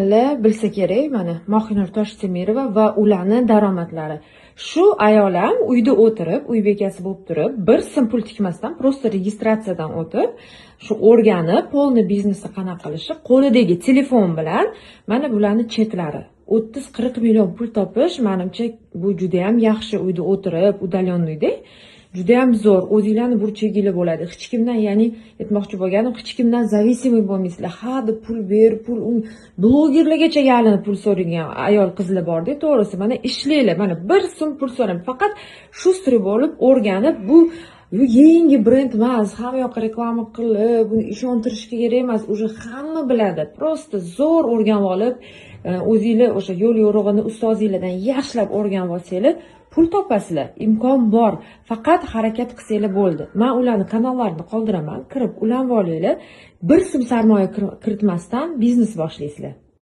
Bilsa kerak, mana Mohinur Toshtemirova va ularni daromadlari. Shu ayol ham uyda o'tirib, uy bekasi bo'lib turib, bir so'm pul tikmasdan, просто registratsiyadan o'tib, shu o'rganib, полный biznesni qanaqa qilishi, qo'lidagi telefon bilan, mana bularni cheklari. 30-40 million pul topish, manimcha, bu judayam yaxshi, uyda o'tirib, удаленный da. Judayam zo'r, o'zinglarni burchaginglar bo'ladi. Hech kimdan, ya'ni aytmoqchi bo'lganim, hech kimdan зависимый bo'lmaysizlar. Ha deb pul ber, pul blogerlargacha yalinib pul so'raydigan ayol qizlar borda, to'g'risi. Mana ishlanglar, mana bir so'm pul so'ramayman. Faqat шустрый bo'lib, o'rganib, bu yangi brend emas, hamma yoqqa reklama qilib, buni ishontirishga kerak emas, уже hamma biladi. Просто zo'r o'rganib olib, o'zinglar o'sha yo'l yo'rig'ini ustozinglardan yaxshilab o'rganib olsanglar, pul topasizlar. Imkon bor. Faqat harakat qilsanglar bo'ldi. Men ularni kanallarini qoldiraman, kirib ulanib olinglar. Bir so'm sarmoya kiritmasdan biznes boshlaysizlar.